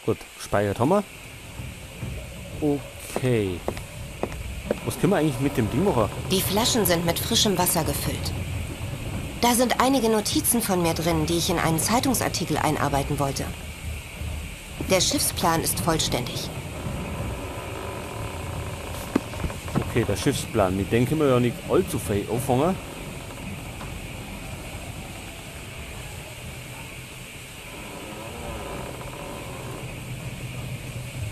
Gut, gespeichert haben wir. Okay. Was können wir eigentlich mit dem Ding machen? Die Flaschen sind mit frischem Wasser gefüllt. Da sind einige Notizen von mir drin, die ich in einen Zeitungsartikel einarbeiten wollte. Der Schiffsplan ist vollständig. Okay, der Schiffsplan. Mit dem können wir ja nicht allzu viel anfangen.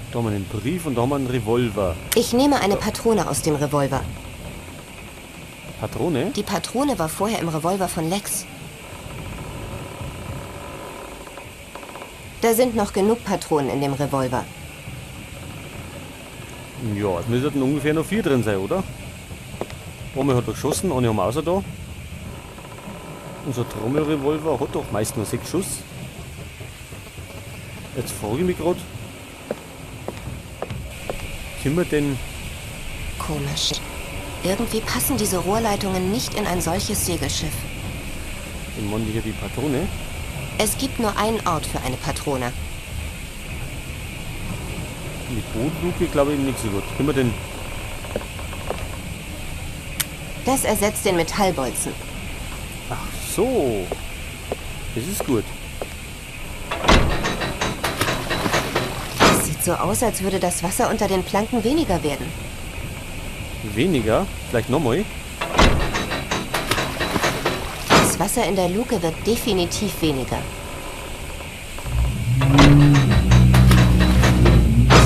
Da haben wir einen Brief und da haben wir einen Revolver. Ich nehme eine Patrone aus dem Revolver. Patrone? Die Patrone war vorher im Revolver von Lex. Da sind noch genug Patronen in dem Revolver. Ja, es müssten ungefähr noch 4 drin sein, oder? Einmal hat er geschossen, eine haben wir außer da. Unser Trommelrevolver hat doch meist nur 6 Schuss. Jetzt frage ich mich grad, können wir denn... Komisch. Irgendwie passen diese Rohrleitungen nicht in ein solches Segelschiff. Ich meine hier die Patrone. Es gibt nur einen Ort für eine Patrone. Die Bootluke glaube ich nicht so gut. Können wir denn... Das ersetzt den Metallbolzen. Ach so. Das ist gut. Es sieht so aus, als würde das Wasser unter den Planken weniger werden. Weniger? Vielleicht nochmal? Das Wasser in der Luke wird definitiv weniger.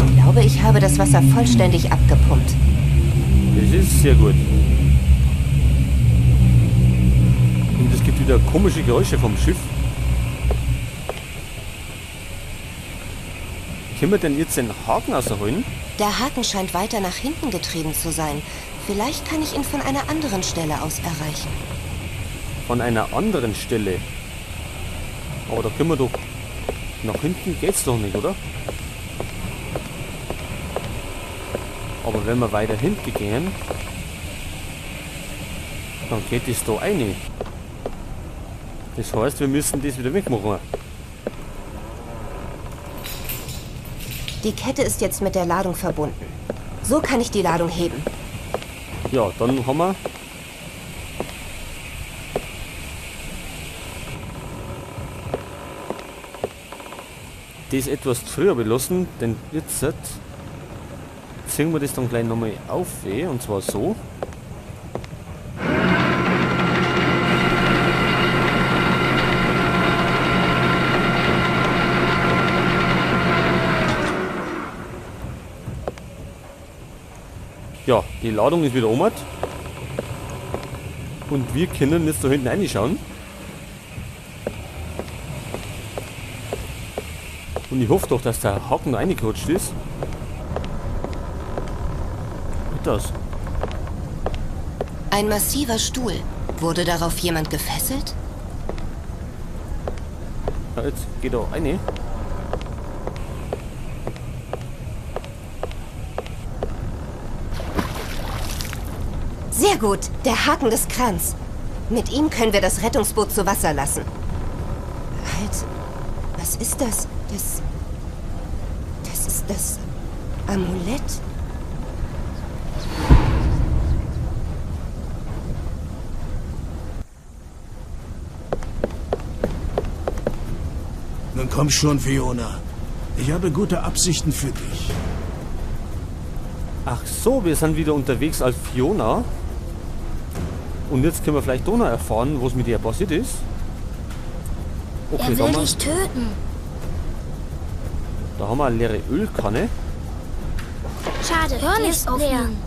Ich glaube, ich habe das Wasser vollständig abgepumpt. Das ist sehr gut. Und es gibt wieder komische Geräusche vom Schiff. Können wir denn jetzt den Haken rausholen? Der Haken scheint weiter nach hinten getrieben zu sein. Vielleicht kann ich ihn von einer anderen Stelle aus erreichen. Von einer anderen Stelle? Aber da können wir doch... Nach hinten geht's doch nicht, oder? Aber wenn wir weiter hinten gehen, dann geht es da rein. Das heißt, wir müssen das wieder wegmachen. Die Kette ist jetzt mit der Ladung verbunden. So kann ich die Ladung heben. Ja, dann haben wir... das etwas früher belassen, denn jetzt ziehen wir das dann gleich nochmal auf, und zwar so. Ja, die Ladung ist wieder um. Und wir können jetzt da hinten reinschauen. Und ich hoffe doch, dass der Haken reingerutscht ist. Was ist das? Ein massiver Stuhl. Wurde darauf jemand gefesselt? Ja, jetzt geht da rein. Sehr gut, der Haken des Krans. Mit ihm können wir das Rettungsboot zu Wasser lassen. Halt, was ist das? Das ist das Amulett? Nun komm schon, Fiona. Ich habe gute Absichten für dich. Ach so, wir sind wieder unterwegs als Fiona. Und jetzt können wir vielleicht doch noch erfahren, was mit ihr passiert ist. Okay, er will dich töten. Da haben wir eine leere Ölkanne. Schade, hör nicht auf ihn.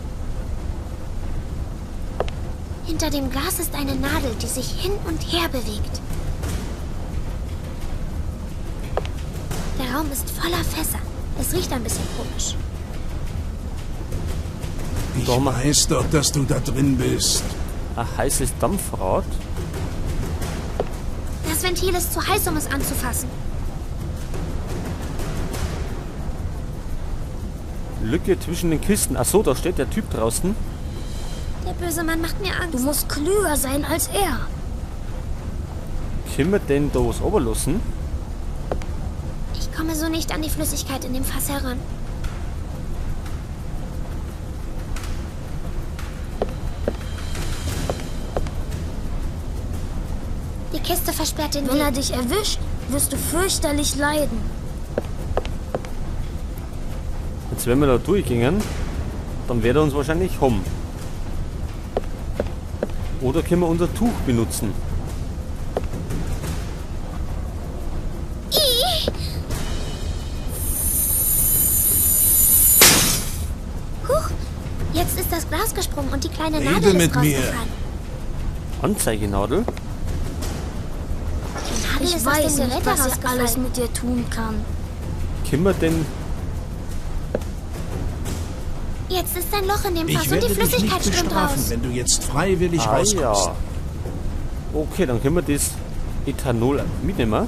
Hinter dem Glas ist eine Nadel, die sich hin und her bewegt. Der Raum ist voller Fässer. Es riecht ein bisschen komisch. Ich weiß doch, dass du da drin bist. Ein heißes Dampfrad. Das Ventil ist zu heiß, um es anzufassen. Lücke zwischen den Kisten. Ach so, da steht der Typ draußen. Der böse Mann macht mir Angst. Du musst klüger sein als er. Können wir denn da was runterlassen? Ich Ich komme so nicht an die Flüssigkeit in dem Fass heran. Die Kiste versperrt den Weg. Wenn er dich erwischt, wirst du fürchterlich leiden. Jetzt, wenn wir da durchgingen, dann wird er uns wahrscheinlich haben. Oder können wir unser Tuch benutzen? Huch, jetzt ist das Glas gesprungen und die kleine Nadel ist rausgefallen. Anzeigenadel? Die Nadel Ich ist aus weiß dem nicht, Gerät was er herausgefallen. alles mit dir tun kann. Können wir denn... Jetzt ist ein Loch in dem Ich Fass und werde die dich nicht Flüssigkeit strömt bestrafen, raus. wenn du jetzt freiwillig Ah, rauskommst. ja. Okay, dann können wir das Ethanol mitnehmen.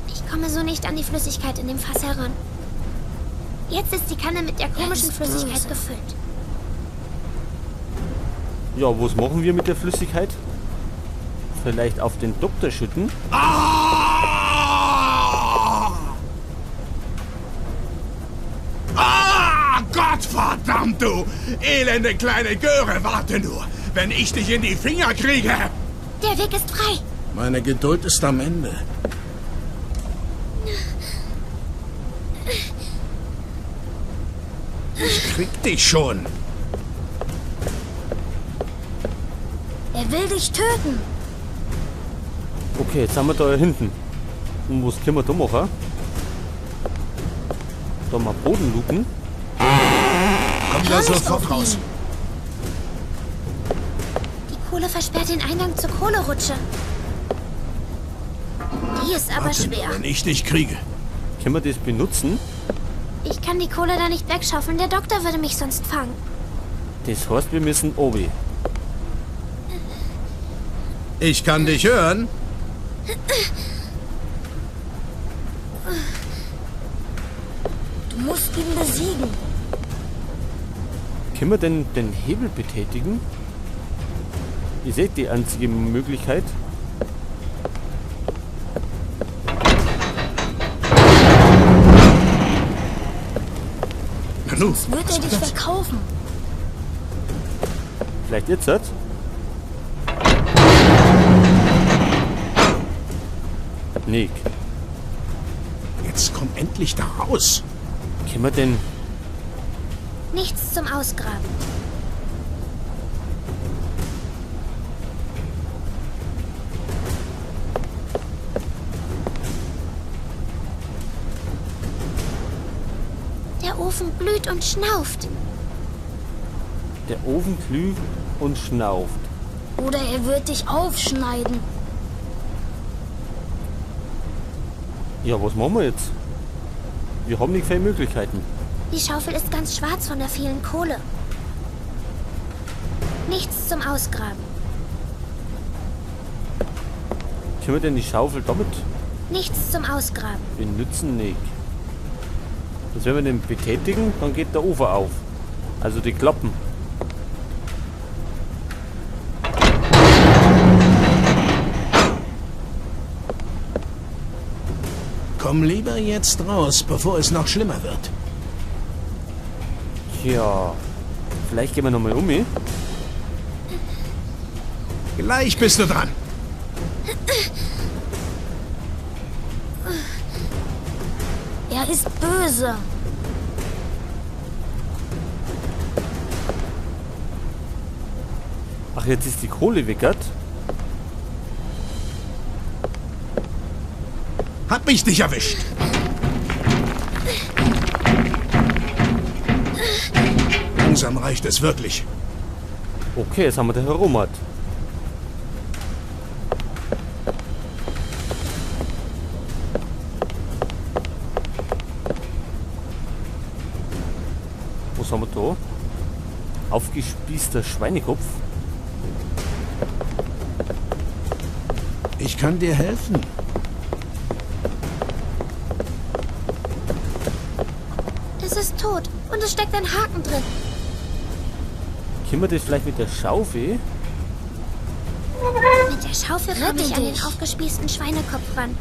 Ich komme so nicht an die Flüssigkeit in dem Fass heran. Jetzt ist die Kanne mit der komischen ist Flüssigkeit böse. gefüllt. Ja, was machen wir mit der Flüssigkeit? Vielleicht auf den Doktor schütten? Ah! Ah, Gottverdammt, du elende kleine Göre, warte nur, wenn ich dich in die Finger kriege. Der Weg ist frei. Meine Geduld ist am Ende. Ich krieg dich schon. Er will dich töten. Okay, jetzt sind wir da hinten. Und was können wir da machen? Da mal Boden luken. Komm da Hör nicht sofort auf raus. ihn. Die Kohle versperrt den Eingang zur Kohlerutsche. Die ist aber Warte nur, schwer. wenn ich dich kriege. Können wir das benutzen? Ich kann die Kohle da nicht wegschaufeln. Der Doktor würde mich sonst fangen. Das heißt, wir müssen obi. Ich kann dich hören. Du musst ihn besiegen. Können wir denn den Hebel betätigen? Ihr seht die einzige Möglichkeit. Nanu, Wird er dich verkaufen? Vielleicht jetzt? Halt? Nick, Jetzt komm endlich da raus. können wir denn... Nichts zum Ausgraben. Der Ofen glüht und schnauft. Der Ofen glüht und schnauft. Oder er wird dich aufschneiden. Ja, was machen wir jetzt? Wir haben nicht viele Möglichkeiten. Die Schaufel ist ganz schwarz von der vielen Kohle. Nichts zum Ausgraben. Können wir denn die Schaufel damit Nichts zum Ausgraben. benutzen? Nick. Jetzt, wenn wir den betätigen, dann geht der Ofen auf. Also die Klappen. Komm lieber jetzt raus, bevor es noch schlimmer wird. Tja, vielleicht gehen wir nochmal um. Gleich bist du dran. Er ist böse. Ach, jetzt ist die Kohle weggert. Hab ich dich erwischt. Langsam reicht es wirklich. Okay, jetzt haben wir den herum. Was haben wir da? Aufgespießter Schweinekopf. Ich kann dir helfen. Es ist tot und es steckt ein Haken drin. Können wir das vielleicht mit der Schaufel? Mit der Schaufel komme Rette ich an den dich. aufgespießten Schweinekopf ran.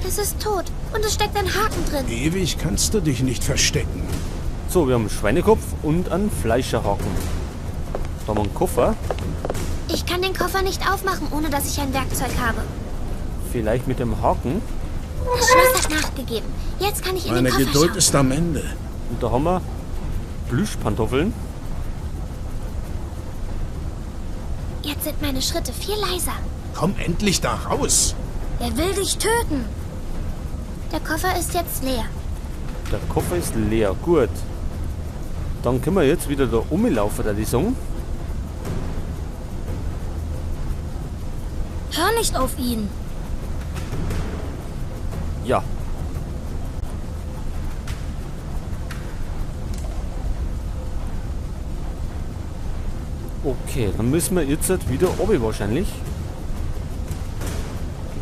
Es ist tot und es steckt ein Haken drin. Ewig kannst du dich nicht verstecken. So, wir haben einen Schweinekopf und einen Fleischerhaken. Da haben wir einen Koffer. Ich kann den Koffer nicht aufmachen, ohne dass ich ein Werkzeug habe. Vielleicht mit dem Haken. Das Schloss hat nachgegeben. Jetzt kann ich in Meine den Koffer Geduld schauen. ist am Ende. Und da haben wir Plüschpantoffeln. Jetzt sind meine Schritte viel leiser. Komm endlich da raus. Er will dich töten. Der Koffer ist jetzt leer. Der Koffer ist leer. Gut. Dann können wir jetzt wieder da rumlaufen, da die sagen. Hör nicht auf ihn. Ja. Okay, dann müssen wir jetzt halt wieder runter wahrscheinlich.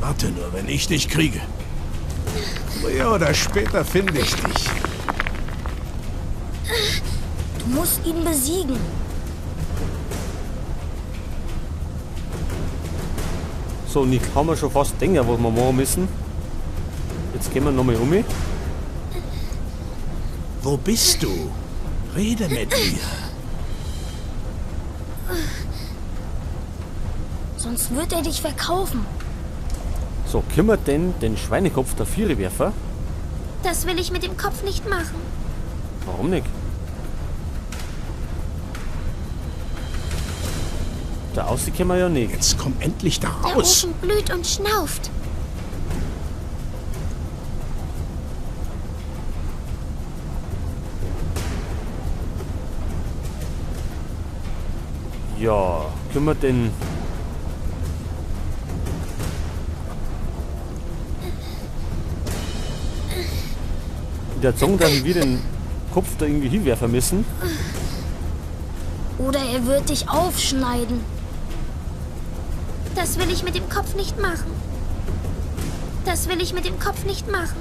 Warte nur, wenn ich dich kriege. Früher oder später finde ich dich. Du musst ihn besiegen. So, und ich kann mir schon fast denken, was wir machen müssen. Jetzt gehen wir nochmal um. Wo bist du? Rede mit mir. Sonst wird er dich verkaufen. So, können wir denn den Schweinekopf der Viere werfen? Das will ich mit dem Kopf nicht machen. Warum nicht? Da aussehen können wir ja nicht. Jetzt komm endlich da Der raus. Ofen glüht und schnauft. Ja, können wir denn... Der Zong, dass wir den Kopf da irgendwie hinwerfen müssen. Oder er wird dich aufschneiden. Das will ich mit dem Kopf nicht machen. Das will ich mit dem Kopf nicht machen.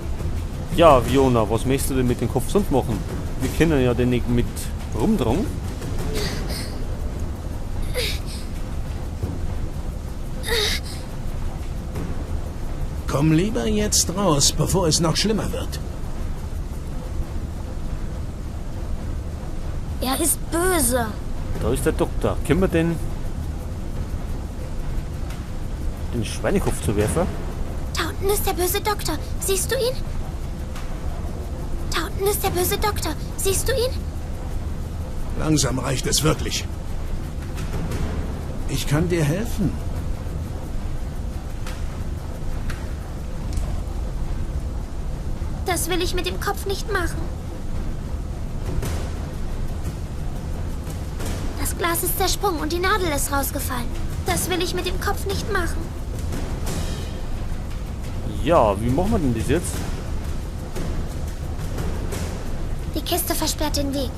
Ja, Fiona, was möchtest du denn mit dem Kopf sonst machen? Wir können ja den nicht mit rumdrungen. Komm lieber jetzt raus, bevor es noch schlimmer wird. Er ist böse. Da ist der Doktor. Können wir denn den Schweinekopf zu werfen? Da unten ist der böse Doktor. Siehst du ihn? Da unten ist der böse Doktor. Siehst du ihn? Langsam reicht es wirklich. Ich kann dir helfen. Das will ich mit dem Kopf nicht machen. Das Glas ist zersprungen und die Nadel ist rausgefallen. Das will ich mit dem Kopf nicht machen. Ja, wie machen wir denn das jetzt? Die Kiste versperrt den Weg.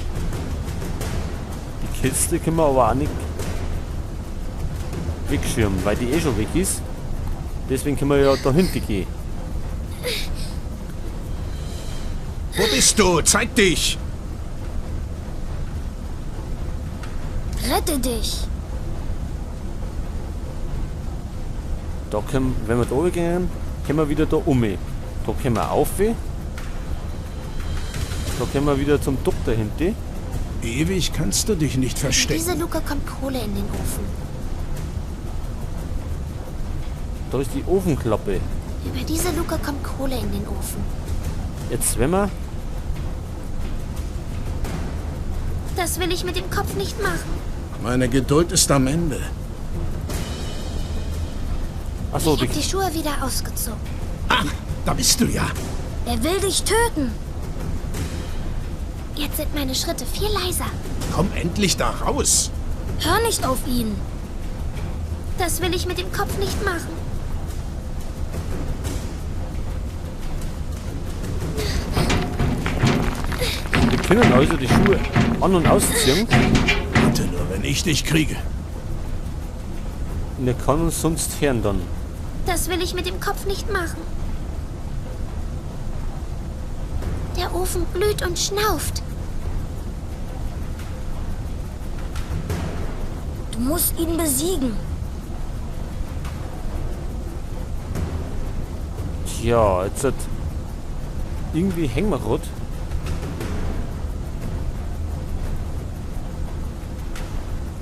Die Kiste können wir aber auch nicht wegschirmen, weil die eh schon weg ist. Deswegen können wir ja da hinten gehen. Wo bist du? Zeig dich! Rette dich. Da können, wenn wir da oben gehen, können wir wieder da um. Da können wir auf. Da können wir wieder zum Doktor hinten. Ewig kannst du dich nicht Über verstecken. diese Luke kommt Kohle in den Ofen. Da ist die Ofenklappe. Über diese Luke kommt Kohle in den Ofen. Jetzt, wenn wir... Das will ich mit dem Kopf nicht machen. Meine Geduld ist am Ende. Achso, Ich die, habe die Schuhe wieder ausgezogen. Ach, da bist du ja. Er will dich töten. Jetzt sind meine Schritte viel leiser. Komm endlich da raus. Hör nicht auf ihn. Das will ich mit dem Kopf nicht machen. wir können also die Schuhe an- und ausziehen. Warte nur, wenn ich dich kriege. Und er kann uns sonst hören dann. Das will ich mit dem Kopf nicht machen. Der Ofen glüht und schnauft. Du musst ihn besiegen. Tja, jetzt hat irgendwie hängen wir grad.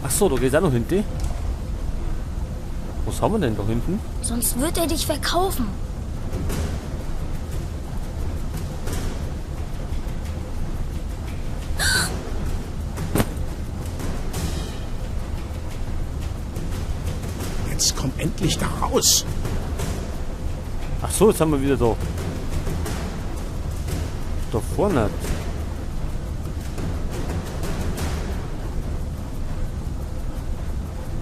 Ach so, da geht's auch noch hinten. Was haben wir denn da hinten? Sonst wird er dich verkaufen. Jetzt komm endlich da raus. Ach so, jetzt haben wir wieder da. Da vorne.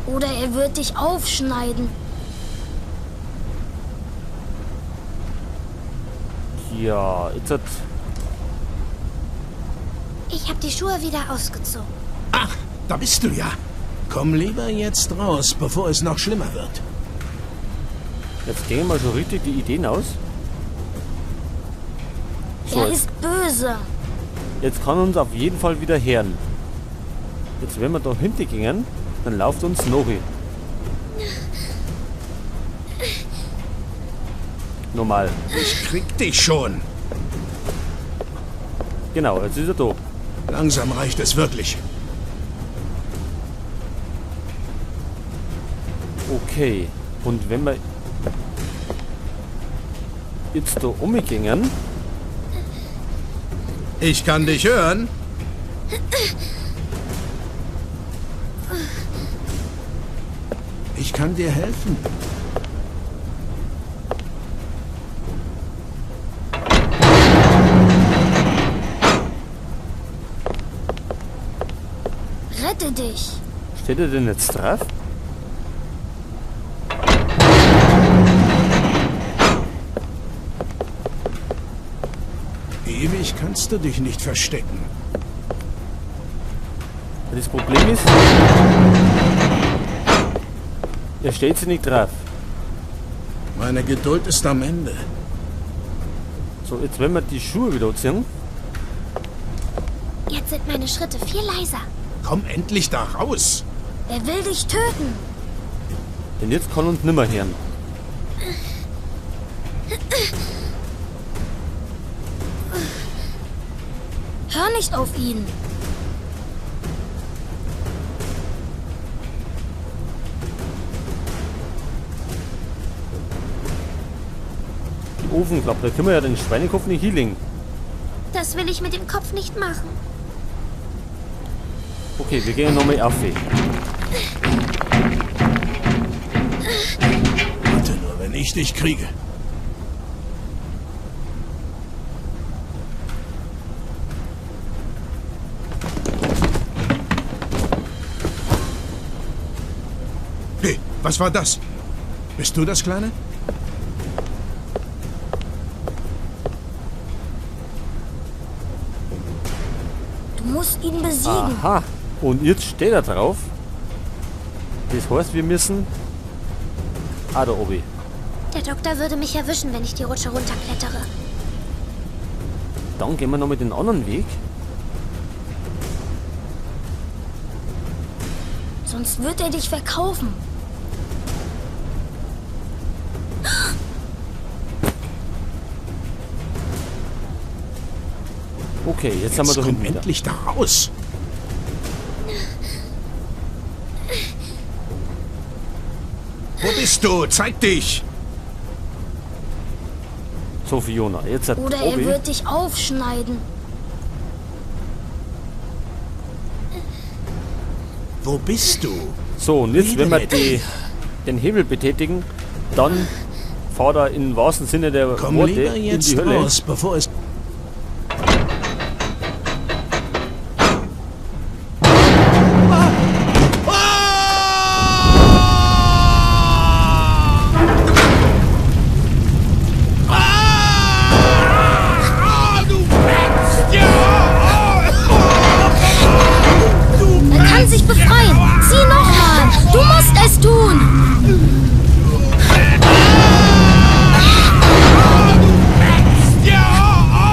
Oder er wird dich aufschneiden. Ja, jetzt hat... Ich habe die Schuhe wieder ausgezogen. Ach, da bist du ja. Komm lieber jetzt raus, bevor es noch schlimmer wird. Jetzt gehen mal schon richtig die Ideen aus. So, er ist böse. Jetzt kann uns auf jeden Fall wieder hören. Jetzt, wenn wir da hinten gingen, dann lauft uns noch hin. Normal. Ich krieg dich schon. Genau, jetzt ist er da. Langsam reicht es wirklich. Okay, und wenn wir jetzt da umgingen. Ich kann dich hören. Ich kann dir helfen. Rette dich. Steht er denn jetzt drauf? Ewig kannst du dich nicht verstecken. Das Problem ist, er stellt sich nicht drauf. Meine Geduld ist am Ende. So, jetzt wenn wir die Schuhe wieder ziehen. Jetzt sind meine Schritte viel leiser. Komm endlich da raus. Er will dich töten. Denn jetzt kann uns nimmer hören. Hör nicht auf ihn. Die Ofenklappe, da können wir ja den Schweinekopf nicht hinlegen. Das will ich mit dem Kopf nicht machen. Okay, wir gehen nochmal auf. Warte nur, wenn ich dich kriege. Hey, was war das? Bist du das, Kleine? Du musst ihn besiegen. Aha. Und jetzt steht er drauf. Das heißt, wir müssen... Ah, da oben. Der Doktor würde mich erwischen, wenn ich die Rutsche runterklettere. Dann gehen wir noch mit den anderen Weg. Sonst wird er dich verkaufen. Okay, jetzt haben wir doch komm endlich da raus. Wo bist du? Zeig dich! So, Fiona, jetzt hat Oder er wird dich aufschneiden. Wo bist du? So, und jetzt, wenn wir den Hebel betätigen, dann fahrt er im wahrsten Sinne der Komm Worte lieber jetzt in die Hölle. Raus, bevor es... Er kann sich befreien. Zieh nochmal. Du musst es tun. Ja!